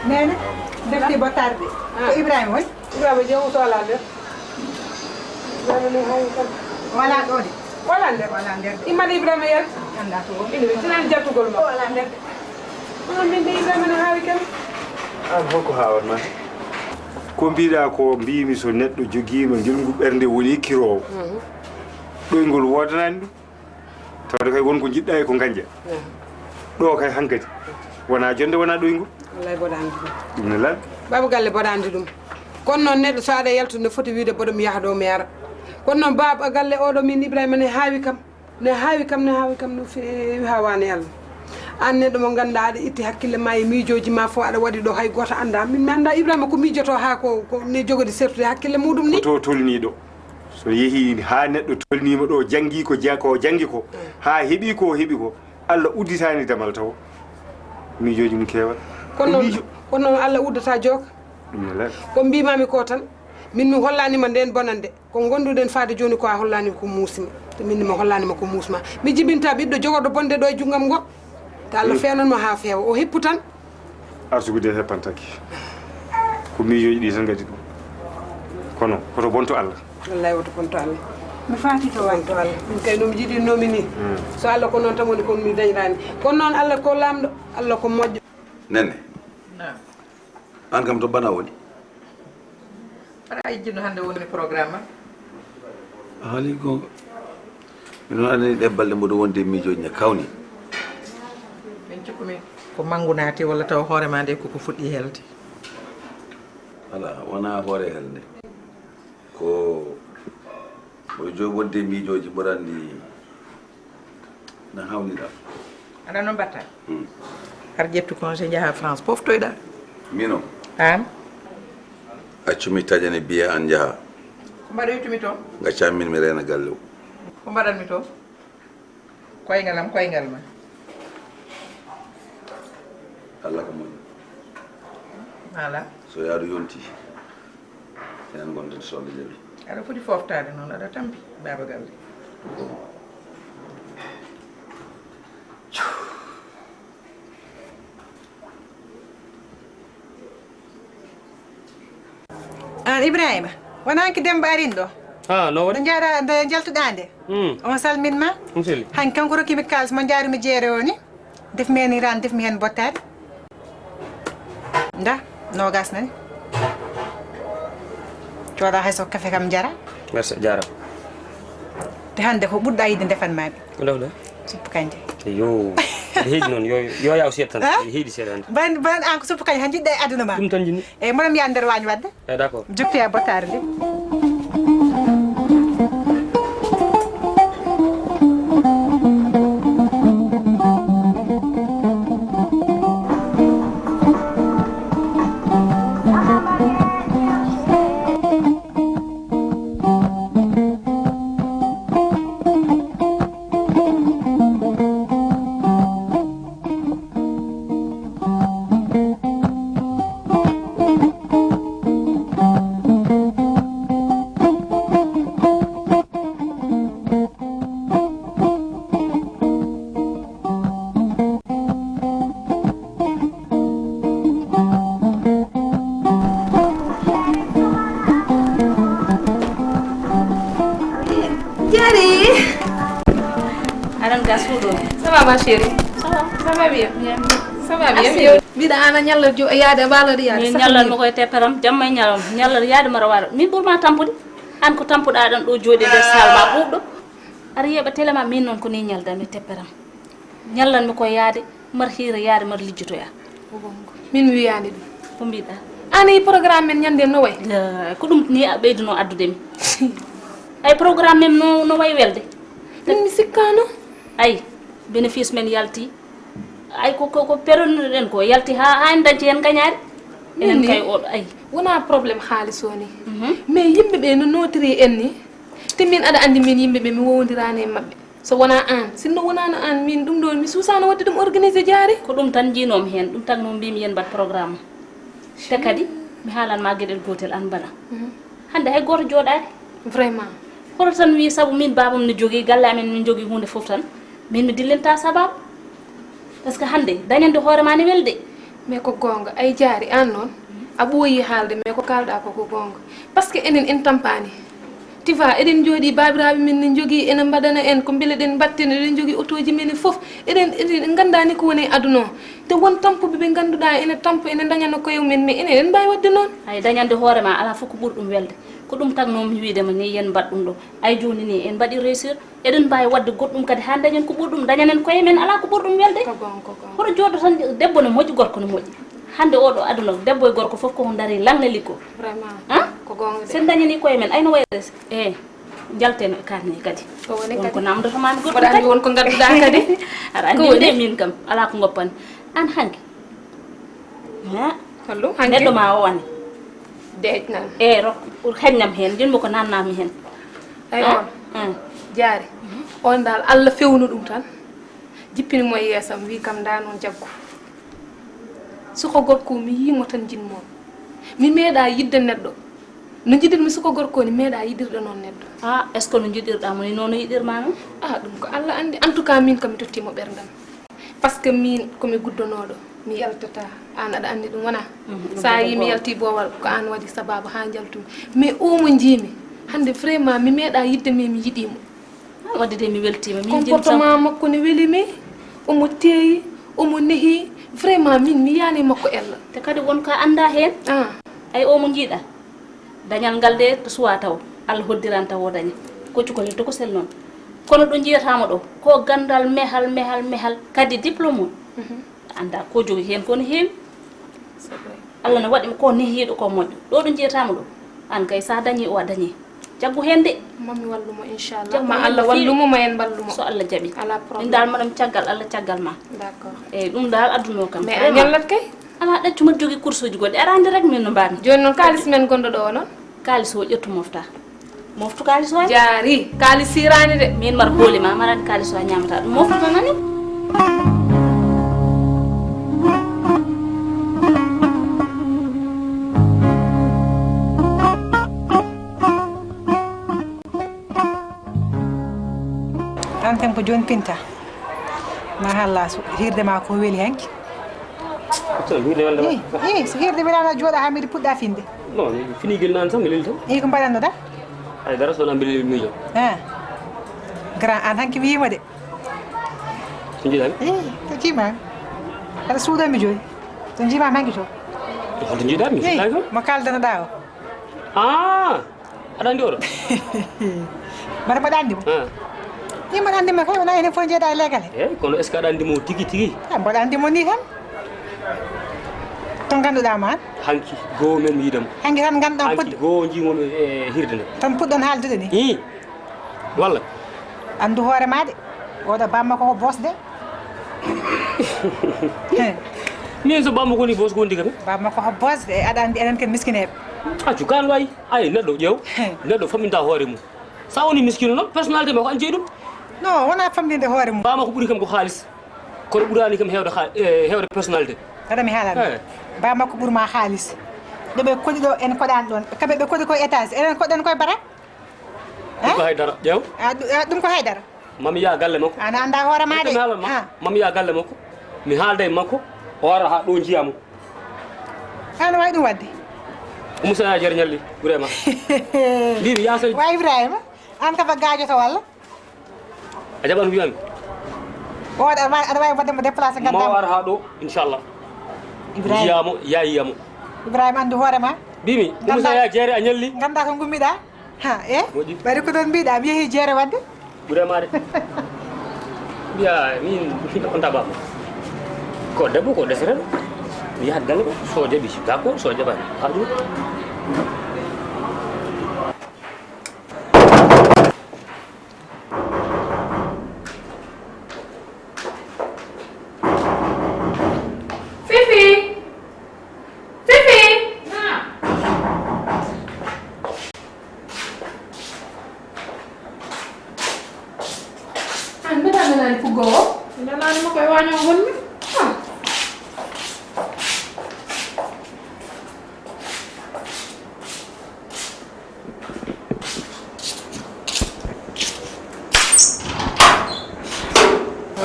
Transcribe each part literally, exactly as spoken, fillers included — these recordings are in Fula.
Nene, defti bottaari de. Ko Ibrahima woni? Ibrahima jeewu so alaa nder. Ibrahima ne hayi tan. Wala ɗo de. Wala nder. Wala nder de. Immade Ibrahima yalti. Annda to woni. Ina wi tinani jattugol ma. Wala nder de. Kono min de Ibrahima ne haawi kam. An holko haawat ma? Ko mbiɗa ko mbimi so neɗɗo jogiima njilngu ɓernde woni kiroowo. Mhm. Ɗoyngol woodanani ɗum. Tawde kay won ko njiɗɗa e ko ngañƴa. Mhm. Ɗo kay hankadi. Wona jonde, wona ɗoyngol. Wallay boɗandi ɗum. Ɗum ne lan. Baaba galle boɗandi ɗum. Kono noon neɗɗo so aɗa yaltude ne foti wiide mboɗo mi yaha ɗo mi ara. Kono noon baaba galle oɗo min Ibrahima ne haawi kam. Ne haawi kam, ne haawi kam no feewi haa waane Allah. Aan neɗɗo mo ngannduɗaa aɗa itti hakkille ma e miijooji ma fof aɗa waɗi ɗo hay gooto anndaa. Min mi anndaa Ibrahima ko miijoto haa ko, ko ne jogori sertude hakkille muɗum ni. Ko to tolniiɗo. So yehii haa neɗɗo tolniima ɗo, janngi ko ja-, ko janngi ko, haa heɓi ko heɓi ko, Allah udditaani damal taw. Miijooji mum keewat. Kono noon, miijo. Kono noon Allah uddata jooka. Ɗum ne lan. Ko mbiimaami ko tan, min mi hollaanima ndeen bonannde. Ko ngonduɗen faade jooni ko a hollaani ko muusmi. Te min mi hollaanima ko muusma. Mi jibinta ɓiɗɗo jogorɗo bonde ɗo e junngam ngo. Te Allah feenan mo haa feewa. O hippu tan. Arsugude heppantaki. Ko miijooji ɗi tan ngaddi ɗum. Kono, koto bonto Allah. Wallay woto bonto Allah. Mi faati to wonto Allah. Min kay no mi jiɗinnomi ni. Hmm. So Allah ko noon tan woni ko mi dañiraani. Kono noon Allah ko laamɗo, Allah ko moƴƴo. Nene. Naam. Aan kam to bana woni? Aɗa yejjitno hannde woni programme ma? Haali ko, mino anani ɗe balɗe mboɗo wondi e miijooji ne kawni. Min cikkumi ko manngu naati walla taw hoore ma nde koko fuɗɗi helde? Alaa, wonaa hoore helde. Ko mboɗo jooɗi wondi e miijooji mboɗo anndi na hawniɗaa. Aɗa no mbatta? Hmm. Ar ƴettu congé njaha France poftoyɗaa. Mino? Aan? Accu mi taƴane biye an njaha. Ko mbaɗoytumi toon? Ngacca min mi reena galle o. Ko mbaɗanmi toon? Koyngal am, koyngal ma. Allah ko moƴƴo. Voilà. So yaadu yonti, enen ngonten solde jaɓi. Aɗa foti foftaade noon, aɗa tampi, baaba galle. Aan Ibrahima, wonaa ki Demba arin ɗo? Ah, no waɗi? Nde njaara, nde njaltuɗaa nde? Hmm. On salmin ma? On selli. Han kanko rokki mi kaalis mo njaarumi jeere o ni. Def mi heen ran, def mi heen bottaari. Nda, noogas nani. Cooda hay so kafe kam njara. Merci, jaaraama. Te hannde ko ɓurɗa yiɗde ndefan ma mi. Ko ndewɗa? Suppu kanje. Yo, aɗa heeɗi noon, yo, yo yaw seeɗa tan. Ha? Aɗa heeɗi seeɗa hannde. Ban, ban an ko suppu kanje han jiɗɗa e aduna ma. Ɗum tan jinmi. Eyi, mboɗo mi yaha nder waañ wadde. Eyi, d'accord. Jokki e bottaari ndi. Jari. Aɗa gas huɗo. Ça va, ma chérie? Ça va. Ça va bien. Bien. Ça va bien. Merci. Mbiɗa an a ñalla jo-, yaade, a waaloɗo yaade. Min ñallanmi koye tepperam, jamma e ñalawma. Ñalla yaade mbaɗa waalo. Min ɓurma tampude. An ko tampuɗa ɗon ɗo jooɗi nder salle ma ɓuuɓɗo. Aɗa yeeɓa télé ma, min noon ko ni ñaldanmi tepperam. Ñallanmi ko yaade, mbar hiira yaade, mbar lijjotoya. Min mi wiyaani ɗum. Ko mbiɗa? An e programme men ñande no wayi? La, ko ɗum ni a ɓeyduno addude mi. Ay, programme men no, no wayi welde. Min mi sikkaano. Ay, bénéfice men yalti. Ay, ko, ko, ko peronnuɗen ko yalti ha, ha en dañci hen gañaari. Enen kay oɗo, ay. Wona problème haalis o ni. Mhm. Mais yimɓe ɓe no notiri en ni. Te min aɗa andi min yimɓe ɓe mi wowdirani e maɓɓe. So wona an, sinno wonano an, min ɗum ɗo mi suusano wadde ɗum organisé jaari. Ko ɗum tan jiinomi hen, ɗum tan no mbimi yen mbaɗ programme. Te kadi mi haalan ma geɗel gotel an bala. Mhm. Hande hay goto jooɗaani. Vraiment. Hoto tan wi sabu min babam ne jogii, galle amen min jogii hunde fof tan, min mi dillinta sababu. Parce que hande dañande hoore ma ne welde. Mais ko goonga, ay Jaari, aan noon, a ɓooyii haalde, mais ko kaalɗaa ko, ko goonga. Parce que enen en tampaani. Tu vois, eɗen njooɗii, baabiraaɓe men ne njogii, ene mbaɗana en ko mbele eɗen mbaɗtena, eɗen njogii otooji men e fof. Eɗen, eɗen, en nganndaa ni ko woni e aduna o. Te won tampuɓe ɓe ngannduɗaa ene tampa, ene ndañana koye mum en, mais enen eɗen mbaawi waɗde noon. Hay dañande hoore ma alaa fof ko ɓuri ɗum welde. Ko ɗum tagnoo-mi wiyde ma ni, yen mbaɗ ɗum ɗo. Ay jooni ni, en mbaɗi réussir. Eɗen mbaawi waɗde goɗɗum kadi haa dañen ko ɓuri ɗum, dañanen koye men, alaa ko ɓuri ɗum welde. Ko goonga, ko goonga. Hoto jooɗo tan, debbo ne moƴƴi, gorko ne moƴƴi. Hannde oɗo aduna, debbo e gorko fof koko ndarii laŋ ne liggoo. Vraiment. Han? Ko goonga de. So en dañanii koye men, ay no wayre, eh, njalten e karne kadi. Ko woni kadi? Won ko namndoto maami goɗɗum kadi. Mboɗo anndi won ko ngadduɗaa kadi. Aɗa anndi de min kam, alaa ko ngoppami. Aan hanki. Ha? Holɗum hanki? Neɗɗo ma o wani. Deeƴ nan. E, ro-, heñnam heen, njiɗmi ko naatnaa-mi heen. Ay on. Jaari. On dal, Allah fewnu ɗum tan. Jippini mo e yeesam, wi kam, ndaa noon jaggu. Suka gorko, mi yii mo tan, njiɗ mo. Mi meeɗaa yiɗde neɗɗo. No njiɗir-mi suka gorko ni, meeɗaa yiɗirde noon neɗɗo. Ah, est-ce que no njiɗirɗaa mo ni, noon o yiɗir ma noon? Ah, ɗum ko Allah anndi. En tout cas, min kam mi tottii mo ɓerndam. Parce que min ko mi guddonooɗo, mi yaltataa. Aan aɗa anndi ɗum wonaa? Mhm, ɗum Sa ko yii mi goonga. Yaltii boowal, ko aan waɗi sabaabu haa njaltumi. Mais oo mo njiimi, hannde vraiment mi meeɗaa yiɗde, mais mi yiɗii mo. Ah, waɗde de mi weltiima, min njiɗmi sabu comportement makko ne weli mi, omo teeyi, omo nehi, vraiment min mi yaani makko ella. Te kadi won ko a anndaa heen. Ah. Ay oo mo njiiɗaa. Dañal ngal de to suwaa taw, Allah hoddiran taw o daña. Ko cukalel tokosel noon. Kono ɗo njiyataamo ɗo, ko ganndal mehal, mehal, mehal, kadi diplôme on. Mhm. Anndaa ko jogi heen ko no heewi. C'est vrai. Allah ne waɗi mo ko nehiiɗo ko moƴƴo. Ɗo ɗo njiyataamo ɗo, aan kay so a dañii o a dañii. Jaggu heen de. Ma mi wallu mo, inchallah. Jaggu heen no feewi. Ma Allah wallu mo, ma en mballu mo. So Allah jaɓi. Alaa problème. Min dal, madame, caggal Allah, caggal ma. D'accord. Eyi, ɗum dal adduno kam. Mais a vraiment ñallat kay. Alaa ɗaccu, mbaɗa jogii course uji goɗɗi. Aɗa anndi rek min no mbaami. Jooni noon, kaalis men gonɗo ɗo o noon? Kaalis o ƴettu mofta. Moftu kaalis o. Jaari, kaalis siiraani de. Min mbaɗa booli ma, mbaɗa anndi kaalis o a ñaamata ɗum. Moftu tan nani. Aan kam ko jooni pinta. Ma halla so hiirde ma ko weli hanki. Ɗum hiirde welde. Ih, ih, so hiirde welama jooɗa haa mbiɗa puɗɗa finde. Non, mi fini gel naan tan, mi leli tan. Ih, ko mbaɗannoɗa? Hay dara, so wonaa mbiɗa miijo. Ah. Grand, aan hanki mi yiima de. So njiɗami? Ih, to jiima. Aɗa suuɗa mi jooni. To jiima hanki to. Holto njiɗami? Ih, mo kaldanoɗa o. Ah. Aɗa anndi oɗo? Mbaɗa mbaɗa anndi mo? Ah. Ni mbaɗa anndi mo kay, wona enen fof njeeɗa e leegal he. Eyi, kono est-ce que aɗa anndi mo tigi tigi? Ah, mbaɗa anndi mo ni tan. To ngannduɗaa ma an? Hanki goo men mi yiɗamo. Hanki tan ngannduɗaa. Hanki puɗɗo goo njiimo mi e hirde nde. Tan puɗɗon haaldude ni? Ii. Walla? Anndu hoore ma de. Oɗo bamma ko boss de. Min so bamma ko ni boss ko ndi kam? Bamma ko boss de, aɗa anndi enen ken miskineeɓe. Accu kan wayi. Ay, neɗɗo ƴeew. Neɗɗo famminta hoore mum. Sa woni miskino noon, personnalité ma ko an jeyi ɗum. Non, wona famɗinde hoore mum. Bamma ko ɓuri kam ko haalis. Kono ɓuraani kam heewde ha-, e, heewde personnalité. Aɗa mi haalande. Eh. Bamma ko ɓuri ma haalis. Ɗo ɓe koɗi ɗo, en koɗaani ɗoon. Kamɓe ɓe koɗi koye étage, enen koɗɗen koye barak. Ɗum ko haydara, ƴeew. A, ɗu-, a, ɗum ko haydara. Mami yaha galle makko. An a anndaa hoore ma de. Ɗum mi haalan ma. Ha. Mami yaha galle makko. Mi haalda e makko. O ara haa ɗo njiya mo. An wawi ɗum waɗde. Umu Saya Jeere Ñalli, Ibrahima. Mbimi, ya sey. Wa Ibrahima, an ka ba gaajoto walla? A jaɓan wiyami. O, aɗa wa-, aɗa wawi waɗde mo déplacé, ma o ar haa ɗo, inchallah. Ibrahima. Njiya mo, ya yiya mo. Ibrahima, anndu hoore ma. Mbimi, Umu Saya Jeere a ñalli. Ganda ko ngummiɗa. Ha, e? Moƴƴi. Ɓayri ko ɗon mbiɗa, mi yehi jeere waɗde? Ɓure ma de. Mbiya, min, on taba. Ko debbo, ko desere. Mi yahat galle ko, so jaɓi, d'accord, so jaɓani. Ardu. Fifi! Fifi! Naam. An, mbeɗa nanaani Puggo o? Mi nanaani mo, ko e waañ o ngonmi.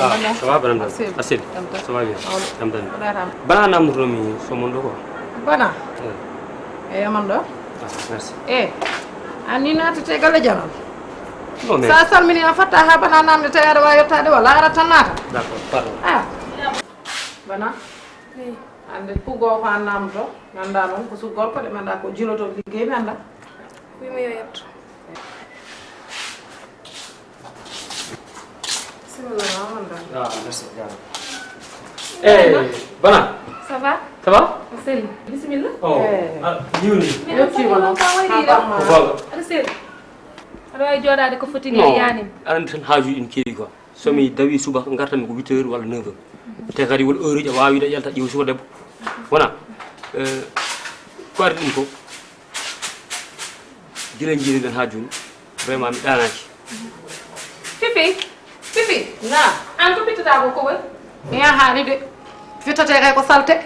Ah. Ah, ça va, Brenda? Asil. Asil. Tam tan. Ça va bien. Tam tan. Mbaɗa tam. Bana namdotomi somon ɗo ko? Bana? Eh. Eh, man ɗo? Ah, merci. Eh, an ni naatete galle jamal. Non, mais sa salmini a fatta ha bana namde tawi aɗa wawi yettade walla ara tan naata. D'accord, pardon. Ah. Bana? Oui. Ande pugo ko an namdoto, mi anda noon ko su gorko de, mi anda ko jiloto liggey, mi anda. Wimo yo yetto. Bismillah, ma wonda. Ah, merci, jaaraama. Eh, Bana. Ça va? Ça va? Seli. Bismillah. Oh, eh. Ah, Yuni. Mi yettiima noon. Ko wayri de? Ko baba. Aɗa seli. Aɗa wawi jooɗaade ko foti ni a yaanima. Aɗa andi tan haajuuji ɗin keewi quoi. So mi dawi subaka ngartanmi ko huit heures walla neuf heures. Te kadi won heure uji a waawi wiide a ƴalta ƴeew suka debbo. Wona, eh, ko ardi ɗum ko. Gila jiiɗiɗen ha jooni. Vraiment mi ɗaanaaki. Fifi, Fifi. Na. An ko pittata ko ko woni? Mi yahaani de. Fittete kay ko salte.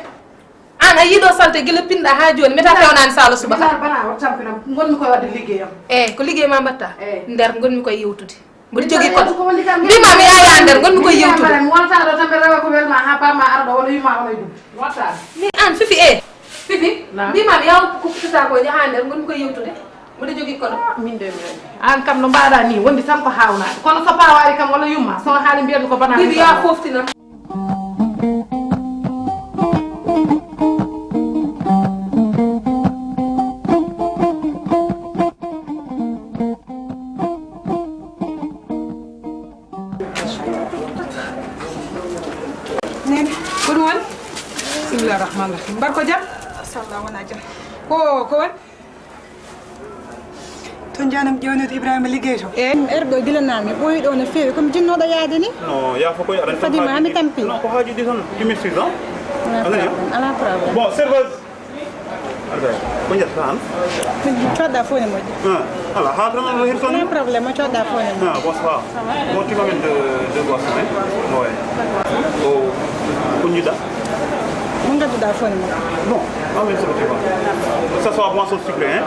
An a yiɗo salte gila pinɗa ha jooni. Mi ta fewnaani salo subaka. Bana o tampina gonmi koye wadde liggeyam. Eh, ko liggey ma mbatta? Eh. Nder gonmi koye yewtude. Mboɗo jogii kono. Mbima mi yaya nder gonmi koye yewtude. Mi wonata ɗo tan ɓe rewa ko welma ha bamma ara ɗo wala wima onoye ɗum. Wonata. Mi an Fifi e. Fifi. Mbima mi yaw ko fitata ko yaha nder gonmi koye yewtude. Mboɗo jogii kono. Min de mi an kam no mbaɗa ni wondi tan ko hawnaade. Kono so pawaari kam wala yumma so haali mbiyanmi ko bana. Fifi ya foftinam. Nene, ko ɗum woni? Bismillah rahman rahim. Mbar ko jam? Machallah, wona jam. Ko, ko woni? Tun janam ƴewnude Ibrahima liggey to. E heure ɗo gila naami ɓooyi ɗo no feewi, komi jinnooɗo yaade ni. No, yaafo koy, aɗa fadi ma hami tampi. No, ko haajuɗi tan, tu m'excuses, hein? Ala problème. Bon, serveuse. Alba, ko njetta an? Coodda fof ne moƴƴi. Ala ha tan no hirson. Ala problème, coodda fof ne moƴƴi. Ah, bonsoir. Bon, tu m'amènes deux, deux boissons, hein? Ouais. Oh, ko njiɗɗa? Mo ngadduɗa fof ne moƴƴi. Bon, amène ce que tu veux. Que ce soit boisson sucrée, hein?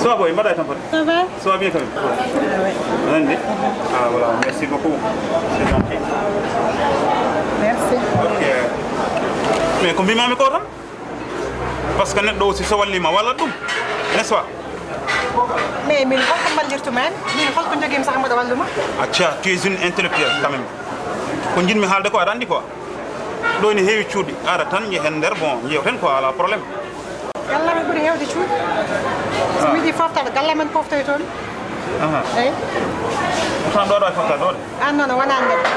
Soit boy, mbaɗa tan fat. Ça va? Ça va bien quand même. Ah oui. Aɗa anndi? Ah voilà, merci beaucoup. C'est gentil. Merci. Ok. Mais ko mbimami ko tan? Parce que neɗɗo aussi so wallima wallat ɗum, n'est-ce pas? Mais min holko mballirtuma en? Min holko jogimi saha mboɗo walluma? Acca, tu es une intellectuelle quand même. Ko jinmi haalde ko aɗa anndi quoi. Ɗo ne heewi cuuɗi, ara tan njehen nder, bon, jewten quoi, ala problème. Galla men ɓuri heewde cuuɗi. So mi yiɗi foftaade galla men poftoy toon. Aha. Eyi. Pourtant ɗo ɗo e foftaade ɗo de. An noon wona neɗɗo.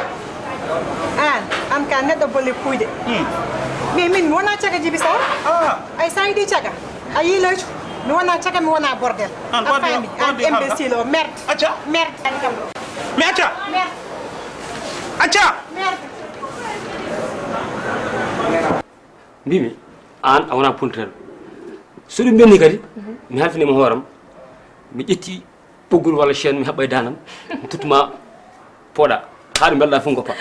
An, an ka neɗɗo bolle kuyɗe. Hmm. Mais min mi wona caga Jibi Sow. Ah. Ay sa yiɗi caga, a yiiloyto. Mi wona caga, mi wona bordel. An a faami? An imbécile o, merde. Acca. Merde. Ani kam ɗo. Mais acca. Merde. Acca. Merde. Mbimi an a wona puntirel. So ɗum ɓenni kadi mi halfinima hooram, mi ƴetti ɓoggol walla chaîne mi haɓɓa e danam, mi tottuma pooɗa ha ɗo mbelɗa fof goppa.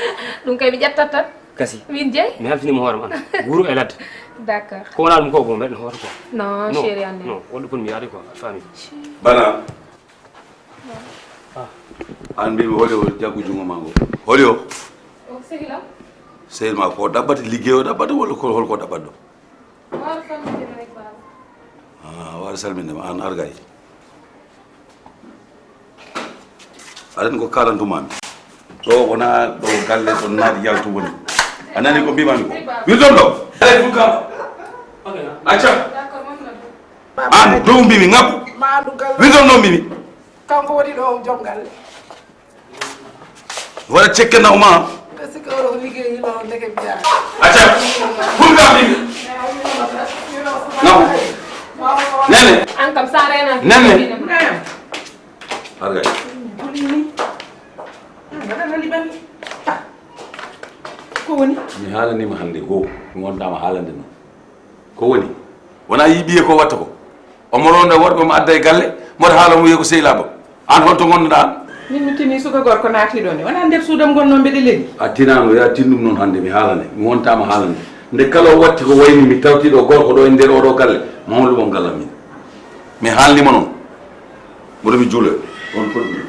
Ɗum kay mi ƴettat tan. Kasi min jeyi mi halfinima hooram an. Wuro e ladde. D'accord. Ko wona ɗum ko bon mbeɗen hoore quoi. Non, chéri an. Non, wonɗo pon mi yaade quoi, a faami? Bana. An mbimi holi o jaggu jungo ma ngo? Holi o? O sehil am. Sehil ma ko ɗaɓɓata liggey o ɗaɓɓata walla ko holko ɗaɓɓata ɗo? Wara salminde ma rek baaba. Ah, wara salminde ma an argay. Aɗan ko kalantumami. Ɗo wona ɗo galle ɗo naati yaltu woni. A nani ko mbimami ko? Wirton ɗo. Alay fuka. Acca. An dow mbimi ngabbu. Wirton ɗo mbimi. Kanko woni ɗo joom galle. Waɗa cekke naw ma. Ɓe sikka oɗo ko liggey yino ndeke mbiya. Acca. Fulga mi. Naw. Nene. An kam sa rena. Nene. Arga. Ko woni? Mi haalanima hannde ko mi wontama haalande noon. Ko woni? Wona yi ɓiye ko watta ko. Omo ronda worɓe mo adda e galle, mboɗo haala mo wiye ko sehilaaɓe. An holto ngonnoɗa an? Min mi tini suka gorko naati ɗo ni. Wona nder suudam gonno mbeɗe leli. A tinano, ya tin ɗum noon hannde mi haalane. Mi wontama haalande. Nde kala o watti ko wayni mi tawti ɗo gorko ɗo e nder oɗo galle. Mawɗo mon galle min. Mi haalnima noon. Mboɗo mi juula. On foti.